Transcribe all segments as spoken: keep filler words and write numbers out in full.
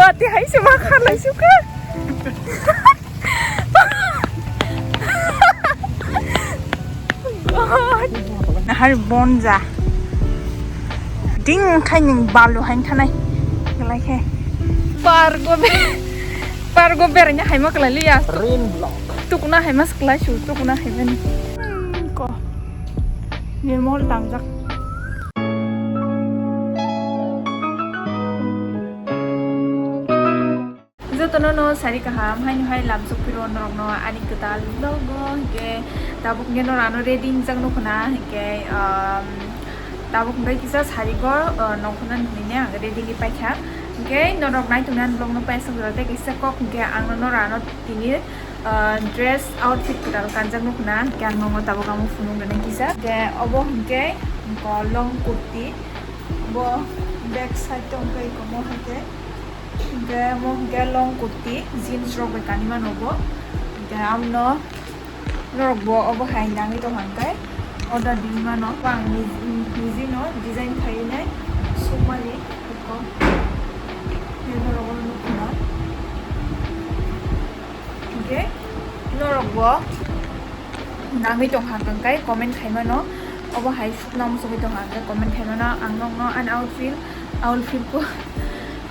Ati hai se ma kharlai sukha. Nahar bonja. Ding khai ning balu hain thanai. Kelai khe. Pargo be-, pargo beranya hai ma kelai liya. Rain block. Tukuna hai ma kelai su, tukuna hai mani. Hmm, ko. Ni mol tangjak. Jotono no sari kaham, haino hai lamsok phiro norokno ani kwtal vlog o, hinkhe tabuk hwnkhe norano ready wngjak nukhuna, hinkhe, um, tabuk hwnkhe kisa sari go, uh, nongkhorna hinwi ang ready ni paikha, hinkhe norok naituknani vlog no paisa jora tei kaisa kok hinkhe ang norano tini, uh, dress outfit kwtal kanjak nukhuna, hinkhe ang nono tabuk amo phunuk rwnai kisa, hinkhe obo hinkhe long kurti, bo back side o hinkhe ikomo hinkhe. Hinkhe omo hinkhe long kurti, jeans rok bai kanwi mano bo. Hinkhe amno norok bo obo hai nangwi tongkha hinkhe order di mano. Ang niji-, nijino design khaiwi nai sukmani eko. Hinkhe norok bono nukkha. Hinkhe norok bo nangwi tongkha hinkhe comment khaimano. Obo hai sukna muchungwi tongkha hinkhe comment khaimano. Ang nokno ani outfit, outfit ko,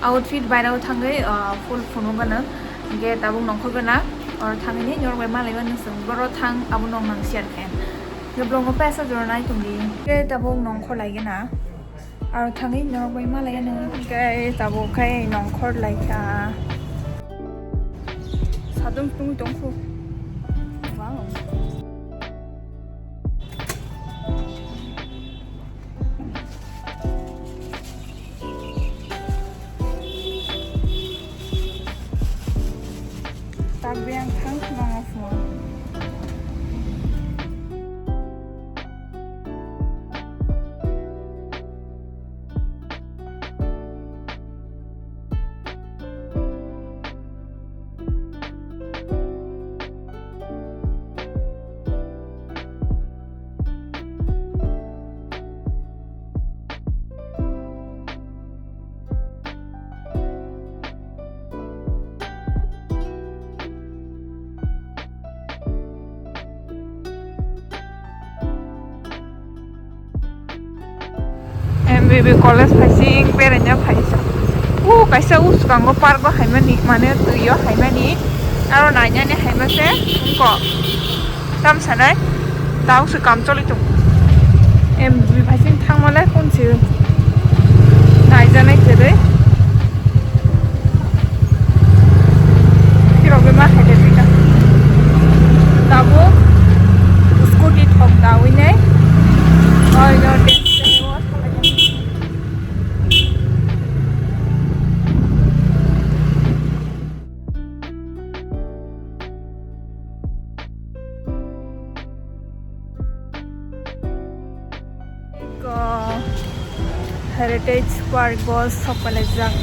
outfit bairao thangwi, ah, full phunuk gana. Hinkhe tabuk nongkhor gana. Oro thangwi ni norok bai malaimani chwng boro thang abo nok nang share khayan. Hinkhe vlog no paisa jora nai tongdi. Hinkhe tabuk nongkhor lai gana. Aro thangwi norok bai malai ano. Hinkhe tabuk khai nongkhor laikha. Sadung tungwi tongkhu. Wow. Tak biyang thang manga phone. M B B college phaising beraina phaisa. O kaisa o swkango park o haimani, mane twi o haimani. Aro nainani haima se wngkha. Tam sanai. Tao se kam choli tong. M B B phaising thangmalai khon se naijanai kwrwi. Hirok bai ma hai de pika. Tabuk scooty thok dawi nai. Oi no, Ko Heritage Park o sok palaijak.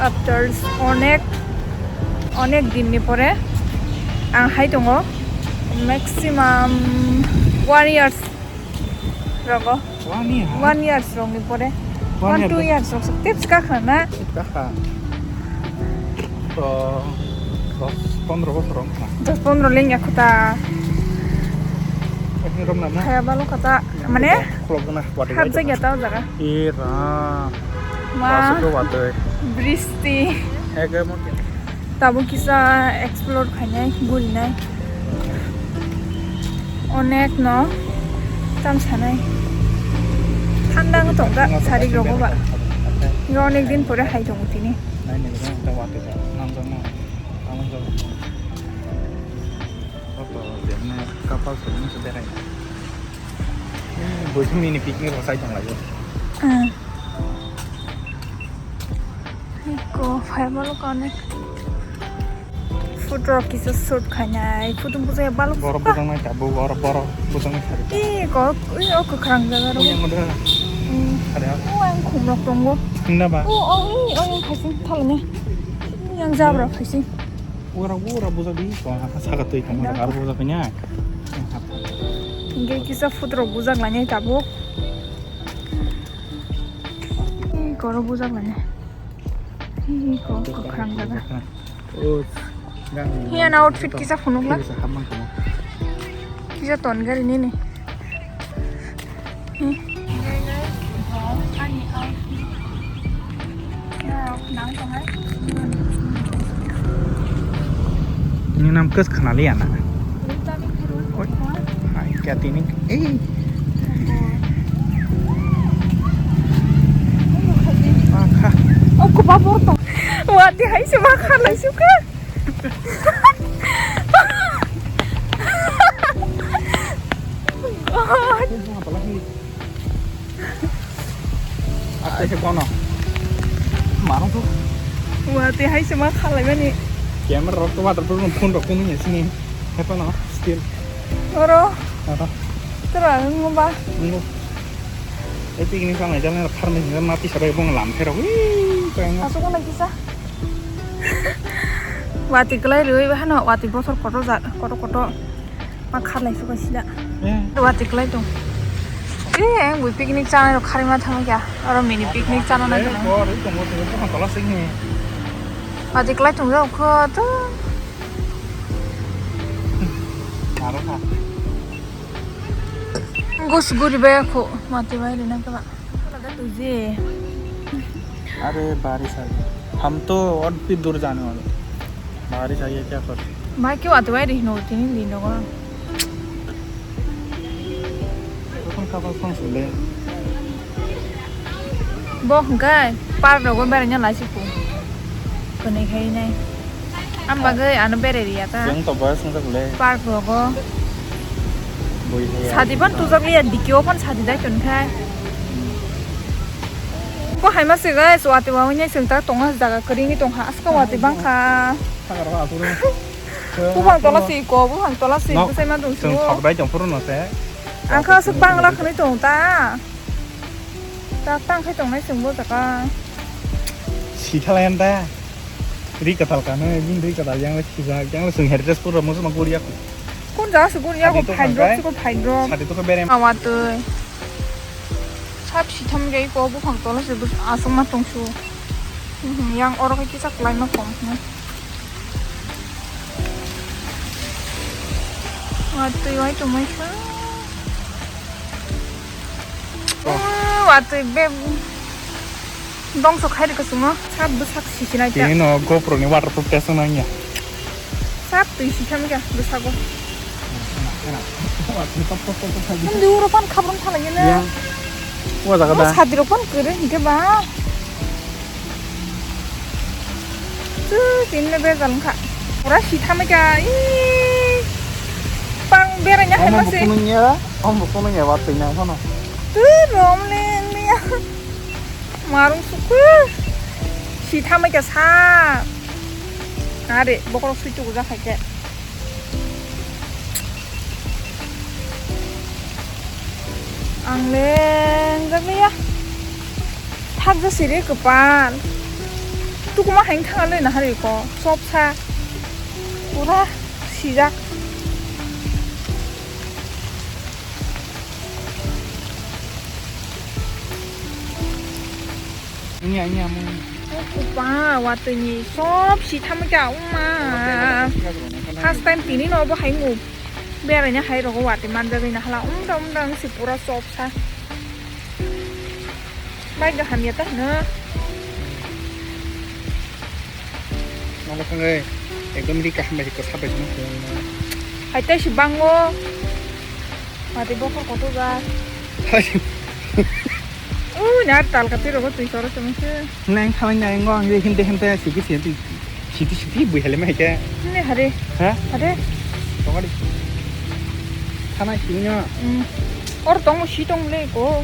After onek, onek din ni pore ang hai tongo, maximum one years rogo. One year? One years rokni pore. One One year two do- years rok tep chika khana. Chika kha. To dos pondro bosor wng kha. Dos pondro lengya khuta. Ekni rom na na. Khaya balo kata, mane? Khulok na, wati wati. Hapjak ya ta o jaga. E ra. Ma. Wasuk watwi. Bristi. Ege mo. Tabuk kisa explore khainai, gurinai. Onek no tam sanai. Thanda wng tong kha, sarik rogo ba. Yo onek din pore hai tongo tini. Nai ni, nai ni, nai ni, nai ni. Oto, jemne couple song se berai. Boithumni ni picnic rok sai tong laio. Hmm. Eko phai balo kanek. Photo rok kisa shoot khainai. Photo bujai balo. Borok bujang nai tabuk, borok, borok bujang nai sari. Eko, ui, o kwkhwrang jaga rok. Ui, ang da. Hmm. Sari ha. O, ang khum rok tongo. Hinda ba? O, o, ui, o, yang khaising thalani. Yang jabra khaising. Ura, ura, bujak di. Ko, ha, saka twi tong, aro bujak kanya. Hingke kisa photo rok bujak lainai tabuk. Ui, koro bujak lainai. Iko kwkhwrang jaga. O, hiya na outfit kisa phunukla. Kisa ton gari nini. Ani outfit. Nang tongnai. Ini nam kes khnali ana. Oi, hai kya tini? Eh. Makha. Oh, kupa borto. Wati hai se makha lai suka. Ate se kono. Maro to. Wati hai se ma khalai mani. Camera rok to waterproof phone rok kunu ya sini. Hepa no still. Oro. Oro. Tera nunggu ba. Nunggu. Eh, picnic sama jalan kharmai jalan mati sabai bong lam phero. Wih, kaya. Asuk lagi sa. Wati kelai rui bahano wati bosor kotor ja kotor kotor. Ma kharlai suka sida. Eh. Wati kelai tong. Eh, ang bui picnic chana rok kharima thang kya. Oro mini picnic chana na kya. Eh, bor, eh, tongo, tongo, buphang tola sing he. Wati kelai tong jao kho to. Aro kha. Gus guri ba kho, mati bai rina kha. Tuji. अरे बारिश आ गया। हम तो और भी दूर जाने वाले। बारिश आ गया, क्या कर? Bai khe wati bai rihino tini din rogo. Kung kapal kung sule. Bo hwnkhe park rogo beraina laisi kung. Kwnwi khai nai. Ang bagwi ano berai riya ta. Chwng to boyos wngkha bwle. Park rogo. Bui hai. Sadi phan tujak liya dikio phan sadi dai tong khai. Bo hai ma se guys, wati wa wngya chwng ta tongo jaga kwrwngwi tong kha aska wati bang kha. Buphang tola si ko, buphang tola si bwsai ma tong si o. Chwng sok dai tong phuru no se. Ang kha aswk bangla khwnwi tong ta. Tak tang khai tongnai chwng bo jaga. Sithalai anta. Ri katal kano, bini ri katal yang le sijak, yang le chwng heritage pura mo ma guri aku. Kun jaga se guri aku phaidrop, siko phaidrop. Sadi to khe berem. Awa twi. Sap sitham gai ko buphang tola se aswk ma tong su. Yang oro khe kisa klai ma kom. Watwi wai tongmai kha. Oh. Watwi be dongso khai rikha chwngno. Sap bwsak sisinai ta. Tini no GoPro ni waterproof test wngna wngya. Sap twi si khamkha bwsago. Watwi top top top top khai. Nang di uro pan khabrang thalai na. Ya. O jaga da. Sadi ro pan kwrwi hinkhe ba. Tu, tinno bejal wngkha. Pura si thamwi kha. Ih. Pang beraina hai mase. Omo bo kunungya, omo bo kunungya, watwi nang phano. Tu, rom le, le. Marung suku. Si thamwi kha sa. Are, bokorok sui tugu ja khai khe. Ang le wngjakliya. Thakjak siri kwpal. Tukuma hai wngkha le nahari ko. Chopsa. Pura sijak. Ini, ini, amu. Kupa, watwi ni sob si thamwi kha, uma. First time tini no bo hai ngu. Beraina hai rogo watwi manjagwi na hala, umda, umda, wng si pura sob sa. Bai ga hamya ta hino. Nang thangwi ekdom ri kaham bai ko sabai sung. Hai tai si bango. Mati bokhor kotor ba. Ui, na tal ka tiro ko tui soro sumse. Nang khamai nang ngo ang hinte hinte siki siki siki siki bui hele mai ke. Ne hare. Ha? Hare. Tongari. Khana sini. Hmm. Or tong si tong le ko.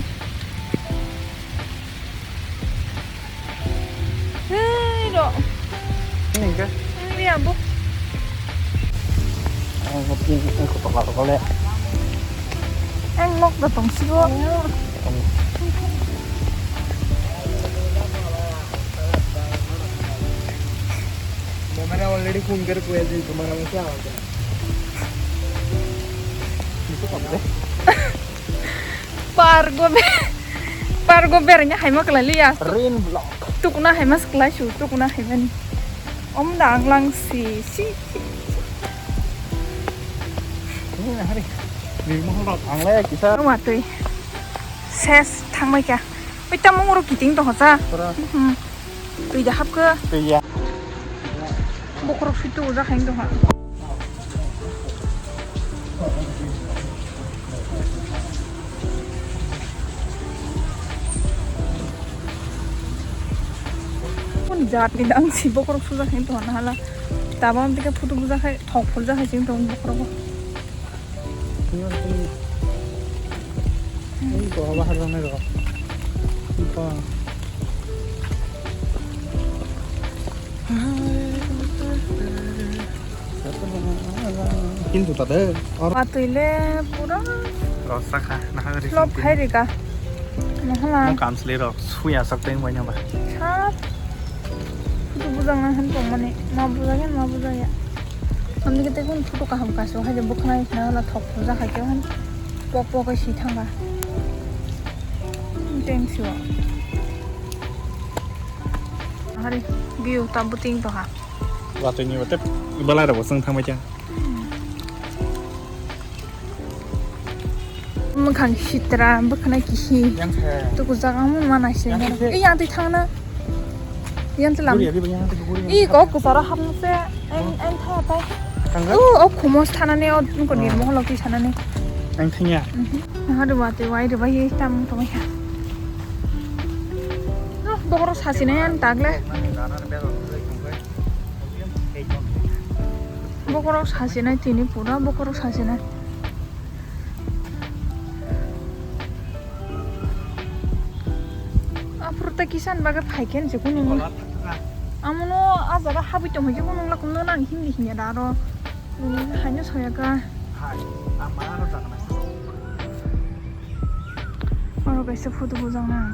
Hei, ro. Ini ke? Ini ya, Bu. Ang kopi, ang kopi apa kau le? Ang nok datang sih, Bu. Camera already phone kar kuya ji, tumhara mein kya hoga? Pargo be, pargo bernya hai ma kalai liya. Rain block. Tukuna hai mas klai su, tukuna hai mani. Om da ang lang si, si, si. Ini hari. Di mohon rok ang le kisa. Watui. Ses thang mai kya. Oi, tamo ngoro kiting to hocha. Pura. Hmm. Tui da hap ke. Tui ya. Bokorok sui tu uja khain to ha. Kun jat ni dang si bokorok suja khain to ha na hala. Tabang tike photo buja khai, thok phulja khai sing to bokorok. Ini orang sini. Ini kok apa harganya kok? Apa? Kintu tade or Watui le pura rosakha, nahagari flop khai rika. Nahala. Mo kamsli rok suya sak teng bai naba. Sap. Itu bujang na han pong mani. Ma bujang ya, ma bujang ya. Amni kete kun photo kaham kaso hai je bukhnai na la thok puja khai ke han. Pok pok si thanga. Thanks you. Hari view ta buting to ha. Watui ni wate balai rabo sang thang mai cha. Mwkhang sitra, bwkhana kisi. Yang khe. Tuku jaga mo mana se. Yang khe. Eh, yang twi thangna. Yang twi lam. Guri, guri, yang twi guri. I kok kusara hapna se. Ang, ang tha tai. Thangga? Oh, oh, khumos thanani, oh, nungko nirmo holok twi sanani. Ang thangya. Nahadu watui wai de bai tam to ya. No, bokoro sasina yan tagle. Bokorok sasinai tini pura, bokorok sasinai. Aphuru ta kisan bagwi phaikhe se kunu. Amono a jaga habwi tongkhe kunu wngla kumno nang himdi hinya da aro. Haino soyaka. Oro kaisa photo bujak na.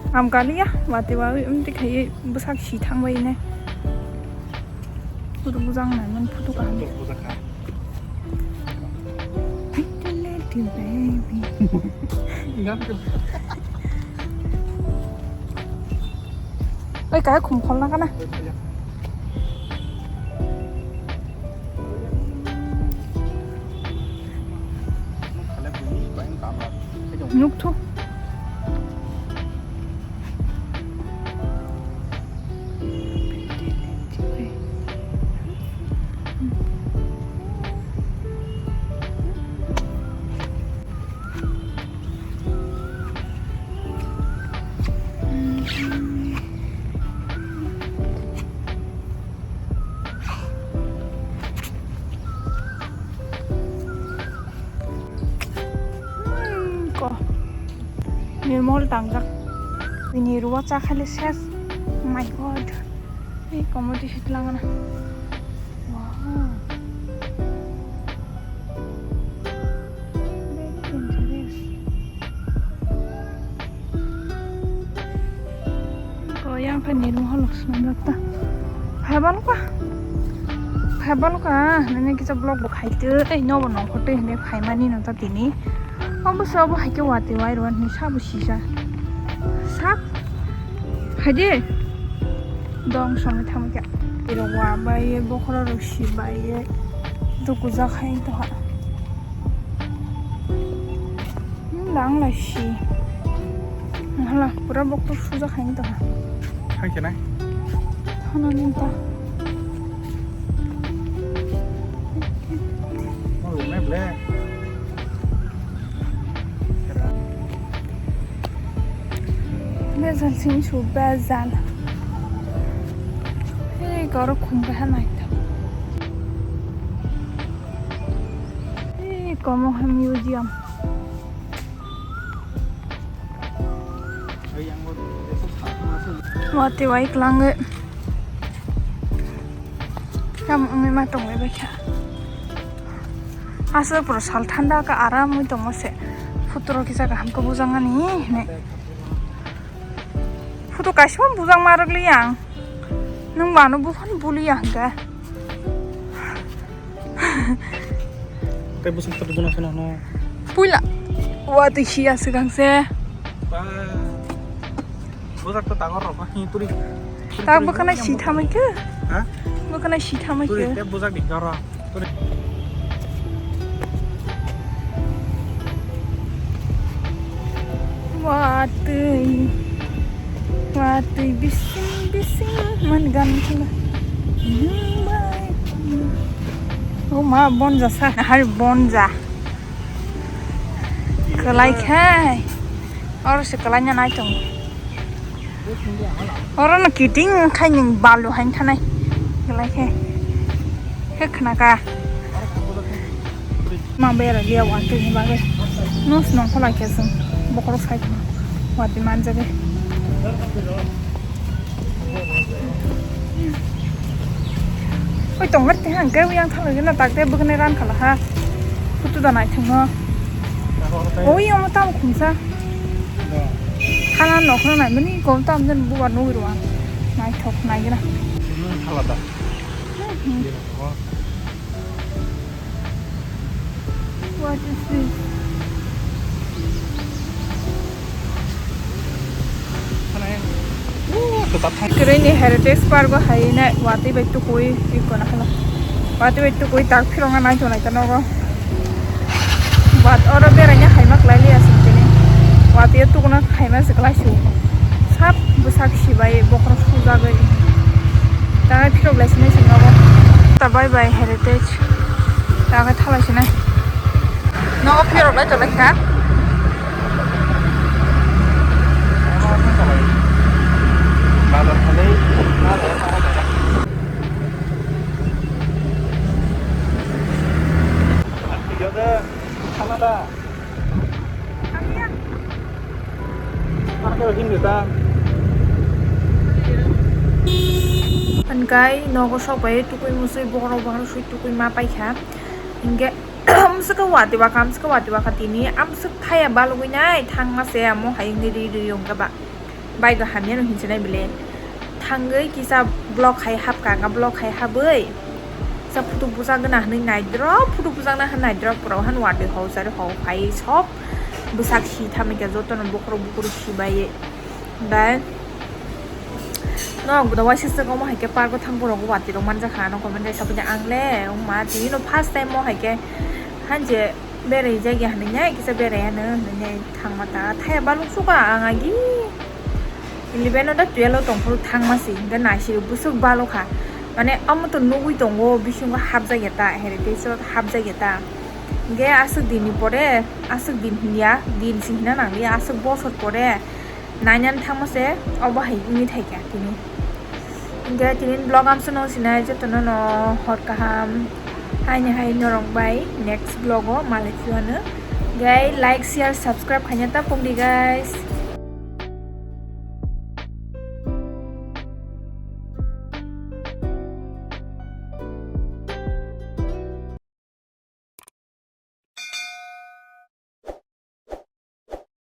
Am kaliya, wati wawi, umti khai bwsak si thang bai ne. Photo bujak na, man photo kaham. Oi, kaya khum khol na kana. Nuk thu. Hmm, ko. Nirmol tangjak. Bini ruwa cha khali ses. Oh my God. Ei, comedy hit langana. Wow. Very dangerous. Ko yang khe nirmo holok swnamjak ta. Phaibaluka. Phaibaluka, nini kisa vlog bo khaitwi, ei nobo nongkhortwi hinwi phaimani no ta tini. Obo se obo hai khe watwi wai rw hinwi sabo sisa. Sak. Haide. Dong songwi thangwi kha. Irok wa bai ye, bokhorok rok si bai ye. Duku jak hai to ha. Hmm, lang lai si. Hala, pura bokto suja khai to ha. Hai khe nai. Thana ni ta. Mau rumah beli. Bezal sing su bezal. Hey, goro khum beha nai ta. Hey, komo ha museum. Wati wai klange. Kam wngwi ma tongwi bai kha. Aswk pura sal thanda khe aram wi tongo se. Photo rok kisa kaham khe bujak nani hinwi. Photo kaisa bujak ma rwk li ang. Nwng mano buphano buli ya hwnkhe. Tei bwswk twi guna phano no. Puila. Watwi siya swkang se. Ba. Bujak to dagor rok, hi turi. Tak bwkhana si thamai khe. Ha? Bwkhana si thamai khe. Turi te bujak di garo. Turi. Watwi. Watwi bising bising man gan khala. Oh ma, bonja sa. Har bonja. Kwlai khai. Oro se kwlai na nai tongo. Oro no kiting khai ning balu hain thanai. Kwlai khai. Khe khna ka. Ma bera liya watwi ni bagwi. Nos nong kholai khe sung. Bokhorok sai khna. Watwi manjagwi. Oi, tongler te hang ke yang thalai na tak te bwkne ran khala ha. Kutu da nai thung no. Oi, omo tam khumsa. Thana nok no nai mani kom tam den bubar nugwi rwa. Nai thok nai gra. Thala da. Hmm, hmm. What is this? Kwrwini Heritage Park o hai nai watwi bai tukui iko na hala. Watwi bai tukui tak phirong na nai tonai ta nogo. But oro beraina haima kwlai liya sing tini. Watwi o tukuna haima se kwlai su. Sap bwsak sibai bokhorok sujagwi. Tangai phirok lai sinai sing nogo. Ta bye bye Heritage. Tangai thalai sinai. Nogo phirok lai tolai kha. Hwnkhai nogo sok bai tukui musui bokhorok bokhorok sui tukui ma paikha. Hinkhe amswkhe watwi bakha, amswkhe watwi bakha tini, amswk thaya balugwi nai thangma se amo hai wngwi ri ri wngkha ba. Bike o hamya no hinsa nai bile. Thangwi kisa block hai hapkha, ang block hai habwi. Kisa photo bujak gana hinwi naidrop, photo bujak na hinwi naidrop, pura han watwi hau sari hau phai sok bwsak si thamwi khe jotono bokhorok bukhurok si bai. Bai. Nok buda waisa se omo hai khe park o thang borok watwi rok manjakha, ano comment kaisa buja ang le wngma tini no first time o hai khe hanje. Berai jagya hinwi nai kisa berai ano hinwi nai thangma ta thaya baluk suka ang agi eleven o da twelve o tongphuru thangma si hinkhe naisiri bwswk balukha mane omo to nugwi tongo bisingo hapjakya ta Heritage o hapjakya ta hinkhe aswk din ni pore aswk din hinya din si hina nangli aswk bosor pore. Nainani thangma se obo hai wngwi thaikha tini. Hinkhe tini vlog amsano sinai jotono no hor kaham haini hai norok bai next vlog o malai phiyano. Hinkhe like, share, subscribe khaina ta pokdi guys.